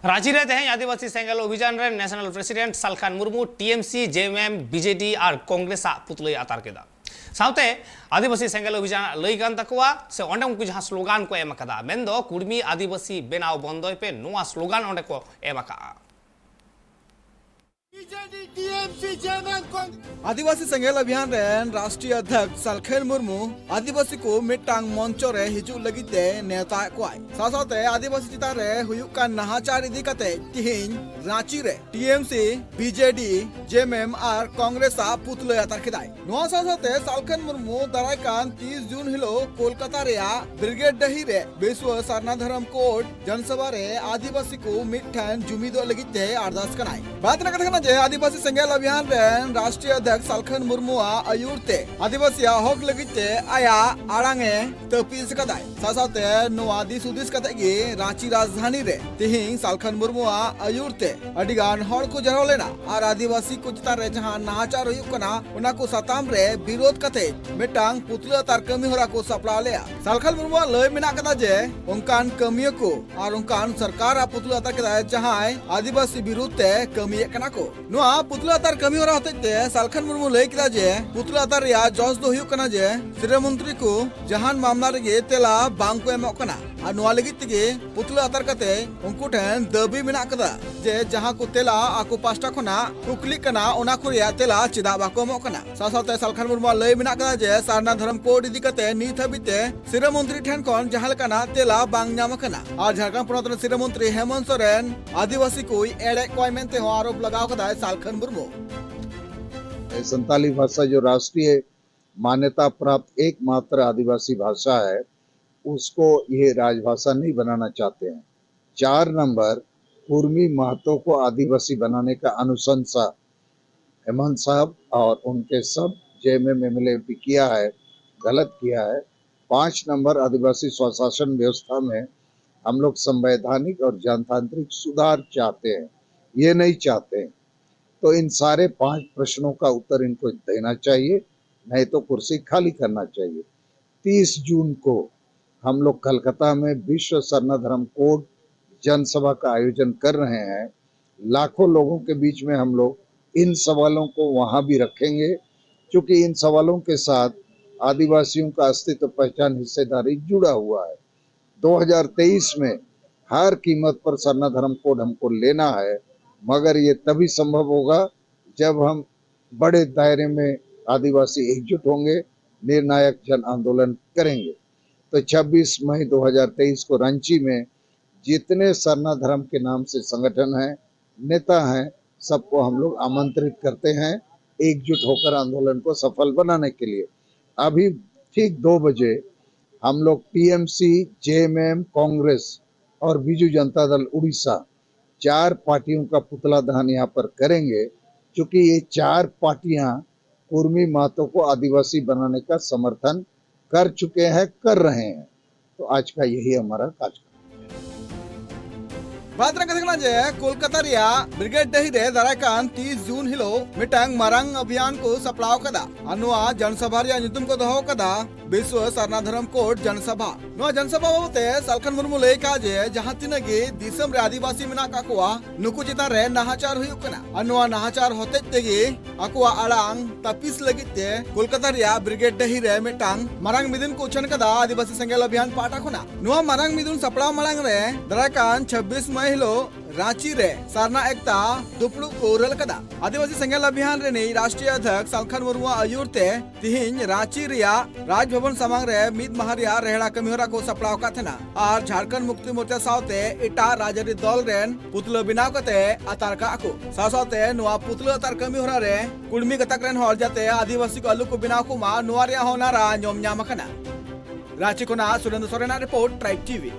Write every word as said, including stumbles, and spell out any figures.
ᱨᱟᱸᱪᱤ ᱨᱮ ᱛᱮᱦᱮᱧ ᱟᱹᱫᱤᱵᱟᱹᱥᱤ ᱥᱮᱸᱜᱮᱞ ᱚᱵᱷᱤᱡᱟᱱ ᱨᱮᱱ national president Salkhan Murmu TMC, ᱡᱮᱮᱢᱮᱢ, BJD ᱟᱨ ᱠᱚᱝᱜᱨᱮᱥ ᱟᱜ ᱯᱩᱛᱞᱟᱹᱭ ᱟᱛᱟᱨ ᱠᱮᱫᱟ᱾ ᱥᱟᱶᱛᱮ ᱟᱹᱫᱤᱵᱟᱹᱥᱤ ᱥᱮᱸᱜᱮᱞ ᱚᱵᱷᱤᱡᱟᱱ ᱞᱟᱹᱭ ᱠᱟᱱ ᱛᱟᱠᱚᱣᱟ ᱥᱮ ᱚᱸᱰᱮ ᱩᱱᱠᱩ ᱡᱟᱦᱟᱸ ᱥᱞᱳᱜᱟᱱ ᱠᱚ ᱮᱢ ᱟᱠᱟᱫᱟ, ᱢᱮᱱᱫᱚ "ᱠᱩᱲᱢᱤ ᱟᱹᱫᱤᱵᱟᱹᱥᱤ ᱵᱮᱱᱟᱣ ᱵᱚᱱᱫᱚᱭ ᱯᱮ", ᱱᱚᱣᱟ ᱥᱞᱳᱜᱟᱱ ᱚᱸᱰᱮ ᱠᱚ ᱮᱢ ᱟᱠᱟᱫᱼᱟ᱾ ᱵᱤᱡᱮᱰᱤ, ᱴᱤᱮᱢᱥᱤ, ᱡᱮᱮᱢᱮᱢ, ᱠᱚᱝ- ᱟᱹᱫᱤᱵᱟᱹᱥᱤ ᱥᱮᱸᱜᱮᱞ ᱚᱵᱷᱤᱭᱟᱱ ᱨᱮᱱ ᱨᱟᱥᱴᱨᱤᱭᱚ ᱚᱫᱷᱭᱚᱠᱥ ᱥᱟᱞᱠᱷᱟᱱ ᱢᱩᱨᱢᱩ ᱟᱹᱫᱤᱵᱟᱹᱥᱤ ᱠᱚ ᱢᱤᱫᱴᱟᱝ ᱢᱚᱧᱪᱚ ᱨᱮ ᱦᱤᱡᱩᱜ ᱞᱟᱹᱜᱤᱫ ᱛᱮ ᱱᱮᱣᱛᱟ ᱮᱫ ᱠᱚᱣᱟᱭ᱾ ᱥᱟᱶ ᱥᱟᱶᱛᱮ ᱟᱹᱫᱤᱵᱟᱹᱥᱤ ᱪᱮᱛᱟᱱ ᱨᱮ ᱦᱩᱭᱩᱜ ᱠᱟᱱ ᱱᱟᱦᱟᱪᱟᱨ ᱤᱫᱤ ᱠᱟᱛᱮ ᱛᱤᱦᱤᱧ ᱨᱟᱸᱪᱤ ᱨᱮ ᱴᱤᱮᱢᱥᱤ, ᱵᱤᱡᱮᱰᱤ, ᱡᱮᱮᱢᱮᱢ ᱟᱨ ᱠᱚᱝᱜᱨᱮᱥ ᱟᱜ ᱯᱩᱛᱞᱟᱹᱭ ᱟᱛᱟᱨ ᱠᱮᱫᱟᱭ᱾ ᱱᱚᱣᱟ ᱥᱟᱶ ᱥᱟᱶᱛᱮ ᱥᱟᱞᱠᱷᱟᱱ ᱢᱩᱨᱢᱩ ᱫᱟᱨᱟᱭ ᱠᱟᱱ ᱛᱤᱥ ᱡᱩᱱ ᱦᱤᱞᱳᱜ ᱠᱳᱞᱠᱟᱛᱟ ᱨᱮᱭᱟᱜ ᱵᱨᱤᱜᱮᱰ ᱰᱟᱹᱦᱤ ᱨᱮ ᱵᱤᱥᱣᱚ ᱥᱟᱨᱱᱟ ᱫᱷᱚᱨᱚᱢ ᱠᱳᱰ ᱡᱚᱱᱥᱚᱵᱷᱟ ᱨᱮ ᱟᱹᱫᱤᱵᱟᱹᱥᱤ ᱠᱚ ᱢᱤᱫ ᱴᱷᱮᱱ ᱡᱩᱢᱤᱫᱚᱜ ᱞᱟᱹᱜᱤᱫ ᱛᱮ ᱟᱨᱫᱟᱥ ᱠᱟᱱᱟᱭ᱾ ᱵᱟᱫ ᱨᱮᱱᱟᱜ ᱠᱟᱛᱷᱟ ᱠᱟᱱᱟ ᱡᱮ ᱟᱹᱫᱤᱵᱟᱹᱥᱤ ᱥᱮᱸᱜᱮᱞ ᱚᱵᱷᱤᱭᱟᱱ ᱨᱮᱱ ᱨᱟᱥᱴᱨᱤᱭᱚ ᱚᱫᱷᱭᱚᱠᱥ ᱥᱟᱞᱠᱷᱟᱱ ᱢᱩᱨᱢᱩᱣᱟᱜ ᱟᱹᱭᱩᱨ ᱛᱮ ᱟᱹᱫᱤᱵᱟᱹᱥᱤᱭᱟᱜ ᱦᱚᱠ ᱞᱟᱹᱜᱤᱫ ᱛᱮ ᱟᱭᱟᱜ ᱟᱲᱟᱝ ᱮ ᱛᱟᱹᱯᱤᱥ ᱟᱠᱟᱫᱟᱭ᱾ ᱥᱟᱶ ᱥᱟᱶᱛᱮ ᱱᱚᱣᱟ ᱫᱤᱥ ᱦᱩᱫᱤᱥ ᱠᱟᱛᱮ ᱜᱮ ᱨᱟᱸᱪᱤ ᱨᱟᱡᱽᱫᱷᱟᱱᱤ ᱨᱮ ᱛᱤᱦᱤᱧ ᱥᱟᱞᱠᱷᱟᱱ ᱢᱩᱨᱢᱩᱣᱟᱜ ᱟᱹᱭᱩᱨ ᱛᱮ ᱟᱹᱰᱤ ᱜᱟᱱ ᱦᱚᱲ ᱠᱚ ᱡᱟᱨᱣᱟ ᱞᱮᱱᱟ ᱟᱨ ᱟᱹᱫᱤᱵᱟᱹᱥᱤ ᱠᱚ ᱪᱮᱛᱟᱱ ᱨᱮ ᱡᱟᱦᱟᱸ ᱱᱟᱦᱟᱪᱟᱨ ᱦᱩᱭᱩᱜ ᱠᱟᱱᱟ, ᱚᱱᱟ ᱠᱚ ᱥᱟᱛᱟᱢ ᱨᱮ ᱵᱤᱨᱳᱫᱷ ᱠᱟᱛᱮ ᱢᱤᱫᱴᱟᱝ ᱯᱩᱛᱞᱟᱹ ᱟᱛᱟᱨ ᱠᱟᱹᱢᱤ ᱦᱚᱨᱟ ᱠᱚ ᱥᱟᱯᱲᱟᱣ ᱞᱮᱫᱼᱟ᱾ ᱥᱟᱞᱠᱷᱟᱱ ᱢᱩᱨᱢᱩᱣᱟᱜ ᱞᱟᱹᱭ ᱢᱮᱱᱟᱜ ᱠᱟᱫᱟ ᱡᱮ ᱚᱱᱠᱟᱱ ᱠᱟᱹᱢᱤᱭᱟᱹ ᱠᱚ ᱟᱨ ᱚᱱᱠᱟᱱ ᱥᱚᱨᱠᱟᱨ ᱟᱜ ᱯᱩᱛᱞᱟᱹ ᱟᱛᱟᱨ ᱠᱮᱫᱟᱭ ᱡᱟᱦᱟᱸᱭ ᱟᱹᱫᱤᱵᱟᱹᱥᱤ ᱵᱤᱨᱩᱫᱷ ᱛᱮ ᱠᱟᱹᱢᱤᱭᱮᱫ ᱠᱟᱱᱟ ᱠᱚ᱾ ᱱᱚᱣᱟ ᱯᱩᱛᱞᱟᱹ ᱟᱛᱟᱨ ᱠᱟᱹᱢᱤ ᱦᱚᱨᱟ ᱦᱚᱛᱮᱡ ᱛᱮ ᱥᱟᱞᱠᱷᱟᱱ ᱢᱩᱨᱢᱩ ᱞᱟᱹᱭ ᱠᱮᱫᱟ ᱡᱮ ᱯᱩᱛᱞᱟᱹ ᱟᱛᱟᱨ ᱨᱮᱭᱟᱜ ᱡᱚᱥ ᱫᱚ ᱦᱩᱭᱩᱜ ᱠᱟᱱᱟ ᱡᱮ ᱥᱤᱨᱟᱹ ᱢᱚᱱᱛᱨᱤ ᱠᱚ ᱡᱟᱦᱟᱱ ᱢᱟᱢᱞᱟ ᱨᱮᱜᱮ ᱛᱮᱞᱟ ᱵᱟᱝ ᱠᱚ ᱮᱢᱚᱜ ᱠᱟᱱᱟ ᱟᱨ ᱱᱚᱣᱟ ᱞᱟᱹᱜᱤᱫ ᱛᱮᱜᱮ ᱯᱩᱛᱞᱟᱹ ᱟᱛᱟᱨ ᱠᱟᱛᱮ ᱩᱱᱠᱩ ᱴᱷᱮᱱ ᱫᱟᱹᱵᱤ ᱢᱮᱱᱟᱜ ᱠᱟᱫᱟ ᱡᱮ ᱡᱟᱦᱟᱸ ᱠᱚ ᱛᱮᱞᱟ ᱟᱠᱚ ᱯᱟᱥᱴᱟ ᱠᱷᱚᱱᱟᱜ ᱠᱩᱠᱞᱤᱜ ᱠᱟᱱᱟ, ᱚᱱᱟ ᱠᱚ ᱨᱮᱭᱟᱜ ᱛᱮᱞᱟ ᱪᱮᱫᱟᱜ ᱵᱟᱠᱚ ᱮᱢᱚᱜ ᱠᱟᱱᱟ᱾ ᱥᱟᱶ ᱥᱟᱶᱛᱮ ᱥᱟᱞᱠᱷᱟᱱ ᱢᱩᱨᱢᱩᱣᱟᱜ ᱞᱟᱹᱭ ᱢᱮᱱᱟᱜ ᱠᱟᱫᱟ ᱡᱮ ᱥᱟᱨᱱᱟ ᱫᱷᱚᱨᱚᱢ ᱠᱳᱰ ᱤᱫᱤ ᱠᱟᱛᱮ ᱱᱤᱛ ᱦᱟᱹᱵᱤᱡ ᱛᱮ ᱥᱤᱨᱟᱹ ᱢᱚᱱᱛᱨᱤ ᱴᱷᱮᱱ ᱠᱷᱚᱱ ᱡᱟᱦᱟᱸ ᱞᱮᱠᱟᱱᱟᱜ ᱛᱮᱞᱟ ᱵᱟᱝ ᱧᱟᱢ ᱟᱠᱟᱱᱟ᱾ ᱟᱨ ᱡᱷᱟᱲᱠᱷᱚᱸᱰ ᱯᱚᱱᱚᱛ ᱨᱮᱱ ᱥᱤᱨᱟᱹ ᱢᱚᱱᱛᱨᱤ ᱦᱮᱢᱚᱱᱛ ᱥᱚᱨᱮᱱ ᱟᱹᱫᱤᱵᱟᱹᱥᱤ ᱠᱚᱭ ᱮᱲᱮ ᱠᱚᱣᱟᱭ ᱢᱮᱱᱛᱮ ᱦᱚᱸ ᱟᱨᱳᱯ ᱞᱟᱜᱟᱣ ᱠᱟᱫᱟᱭ ᱥᱟᱞᱠᱷᱟᱱ ᱢᱩᱨᱢᱩ᱾ संताली भाषा जो राष्ट्रीय मान्यता प्राप्त एकमात्र आदिवासी भाषा है, उसको ये राजभाषा नहीं बनाना चाहते हैं। चार नंबर, कुर्मी महतो को आदिवासी बनाने का अनुशंसा हेमंत साहब और उनके सब जेएमएम एमएलए भी किया है, गलत किया है। पांच नंबर, आदिवासी स्वशासन व्यवस्था में हम लोग संवैधानिक और जनतांत्रिक सुधार चाहते हैं, ये नहीं चाहते हैं। तो इन सारे पांच प्रश्नों का उत्तर इनको देना चाहिए, नहीं तो कुर्सी खाली करना चाहिए। तीस जून को हम लोग कलकत्ता में विश्व सरना धर्म कोड जनसभा का आयोजन कर रहे हैं, लाखों लोगों के बीच में हम लोग इन सवालों को वहां भी रखेंगे, क्योंकि इन सवालों के साथ आदिवासियों का अस्तित्व, पहचान, हिस्सेदारी जुड़ा हुआ है। दो हज़ार तेईस में हर कीमत पर सरना धर्म कोड हमको लेना है, मगर ये तभी संभव होगा जब हम बड़े दायरे में आदिवासी एकजुट होंगे, निर्णायक जन आंदोलन करेंगे। तो छब्बीस मई दो हज़ार तेईस को रांची में जितने सरना धर्म के नाम से संगठन हैं, नेता हैं, सबको हम लोग आमंत्रित करते हैं एकजुट होकर आंदोलन को सफल बनाने के लिए। अभी ठीक दो बजे हम लोग टीएमसी, जेएमएम, कांग्रेस और बीजू जनता दल उड़ीसा, चार पार्टियों का पुतला दहन यहाँ पर करेंगे, क्योंकि ये चार पार्टियां कुर्मी महतो को आदिवासी बनाने का समर्थन कर चुके हैं, कर रहे हैं। तो आज का यही हमारा कार्यक्रम। ᱵᱟᱫᱽ ᱨᱮ ᱠᱟᱛᱷᱟ ᱠᱟᱱᱟ ᱡᱮ ᱠᱳᱞᱠᱟᱛᱟ ᱨᱮᱭᱟᱜ ᱵᱨᱤᱜᱮᱰ ᱰᱟᱹᱦᱤ ᱨᱮ ᱫᱟᱨᱟᱭ ᱠᱟᱱ ᱛᱤᱥ ᱡᱩᱱ ᱦᱤᱞᱳᱜ ᱢᱤᱫᱴᱟᱝ ᱢᱟᱨᱟᱝ ᱚᱵᱷᱤᱭᱟᱱ ᱠᱚ ᱥᱟᱯᱲᱟᱣ ᱟᱠᱟᱫᱟ ᱟᱨ ᱱᱚᱣᱟ ᱡᱚᱱᱥᱚᱵᱷᱟ ᱨᱮᱭᱟᱜ ᱧᱩᱛᱩᱢ ᱠᱚ ᱫᱚᱦᱚ ᱟᱠᱟᱫᱟ ᱵᱤᱥᱣᱚ ᱥᱟᱨᱱᱟ ᱫᱷᱚᱨᱚᱢ ᱠᱳᱰ ᱡᱚᱱᱥᱚᱵᱷᱟ᱾ ᱱᱚᱣᱟ ᱡᱚᱱᱥᱚᱵᱷᱟ ᱵᱟᱵᱚᱛ ᱛᱮ ᱥᱟᱞᱠᱷᱟᱱ ᱢᱩᱨᱢᱩ ᱞᱟᱹᱭ ᱠᱟᱜᱼᱟ ᱡᱮ ᱡᱟᱦᱟᱸ ᱛᱤᱱᱟᱹᱜ ᱜᱮ ᱫᱤᱥᱚᱢ ᱨᱮ ᱟᱹᱫᱤᱵᱟᱹᱥᱤ ᱢᱮᱱᱟᱜ ᱠᱟᱜ ᱠᱚᱣᱟ, ᱱᱩᱠᱩ ᱪᱮᱛᱟᱱ ᱨᱮ ᱱᱟᱦᱟᱪᱟᱨ ᱦᱩᱭᱩᱜ ᱠᱟᱱᱟ ᱟᱨ ᱱᱚᱣᱟ ᱱᱟᱦᱟᱪᱟᱨ ᱦᱚᱛᱮᱡ ᱛᱮᱜᱮ ᱟᱠᱚᱣᱟᱜ ᱟᱲᱟᱝ ᱛᱟᱹᱯᱤᱥ ᱞᱟᱹᱜᱤᱫ ᱛᱮ ᱠᱳᱞᱠᱟᱛᱟ ᱨᱮᱭᱟᱜ ᱵᱨᱤᱜᱮᱰ ᱰᱟᱹᱦᱤ ᱨᱮ ᱢᱤᱫᱴᱟᱝ ᱢᱟᱨᱟᱝ ᱢᱤᱫᱩᱱ ᱠᱚ ᱩᱪᱷᱟᱹᱱ ᱠᱟᱫᱟ ᱟᱹᱫᱤᱵᱟᱹᱥᱤ ᱥᱮᱸᱜᱮᱞ ᱚᱵᱷᱤᱭᱟᱱ ᱯᱟᱦᱴᱟ ᱠᱷᱚᱱᱟᱜ᱾ ᱱᱚᱣᱟ ᱢᱟᱨᱟᱝ ᱢᱤᱫᱩᱱ ᱥᱟᱯᱲᱟᱣ ᱢᱟᱲᱟᱝ ᱨᱮ ᱫᱟᱨᱟᱭ ᱠᱟᱱ ᱪᱷᱟᱵᱵᱤᱥ ᱢᱟᱹᱭ ᱦᱤᱞᱳᱜ ᱨᱟᱸᱪᱤ ᱨᱮ ᱥᱟᱨᱱᱟ ᱮᱠᱛᱟ ᱫᱩᱯᱲᱩᱵ ᱠᱚ ᱩᱨᱟᱹᱞ ᱠᱟᱫᱟ᱾ ᱟᱹᱫᱤᱵᱟᱹᱥᱤ ᱥᱮᱸᱜᱮᱞ ᱚᱵᱷᱤᱭᱟᱱ ᱨᱤᱱᱤᱡ ᱨᱟᱥᱴᱨᱤᱭᱚ ᱚᱫᱷᱭᱚᱠᱥ ᱥᱟᱞᱠᱷᱟᱱ ᱢᱩᱨᱢᱩᱣᱟᱜ ᱟᱹᱭᱩᱨ ᱛᱮ ᱛᱤᱦᱤᱧ ᱨᱟᱸᱪᱤ ᱨᱮᱭᱟᱜ ᱨᱟᱡᱽ ᱵᱷᱚᱵᱚᱱ ᱥᱟᱢᱟᱝ ᱨᱮ ᱢᱤᱫ ᱢᱟᱦᱟ ᱨᱮᱭᱟᱜ ᱨᱮᱦᱲᱟ ᱠᱟᱹᱢᱤ ᱦᱚᱨᱟ ᱠᱚ ᱥᱟᱯᱲᱟᱣ ᱟᱠᱟᱫ ᱛᱟᱦᱮᱱᱟ ᱟᱨ ᱡᱷᱟᱲᱠᱷᱚᱸᱰ ᱢᱩᱠᱛᱤ ᱢᱳᱨᱪᱟ ᱥᱟᱶᱛᱮ ᱮᱴᱟᱜ ᱨᱟᱡᱽᱟᱹᱨᱤ ᱫᱚᱞ ᱨᱮᱱ ᱯᱩᱛᱞᱟᱹ ᱵᱮᱱᱟᱣ ᱠᱟᱛᱮ ᱟᱛᱟᱨ ᱠᱟᱜ ᱠᱚ᱾ ᱥᱟᱶ ᱥᱟᱶᱛᱮ ᱱᱚᱣᱟ ᱯᱩᱛᱞᱟᱹ ᱟᱛᱟᱨ ᱠᱟᱹᱢᱤ ᱦᱚᱨᱟ ᱨᱮ ᱠᱩᱲᱢᱤ ᱜᱟᱛᱟᱠ ᱨᱮᱱ ᱦᱚᱲ ᱡᱟᱛᱮ ᱟᱹᱫᱤᱵᱟᱹᱥᱤ ᱠᱚ ᱟᱞᱚ ᱠᱚ ᱵᱮᱱᱟᱣ ᱠᱚᱢᱟ, ᱱᱚᱣᱟ ᱨᱮᱭᱟᱜ ᱦᱚᱸ ᱱᱟᱨᱟ ᱧᱚᱢ ᱧᱟᱢ ᱟᱠᱟᱱᱟ᱾ ᱨᱟᱸᱪᱤ ᱠᱷᱚᱱᱟᱜ ᱥᱩᱨᱮᱱᱫᱨᱚ ᱥᱚᱨᱮᱱᱟᱜ ᱨᱤᱯᱳᱨᱴ, ᱴᱨᱟᱭᱤᱵ ᱴᱤᱵᱷᱤ᱾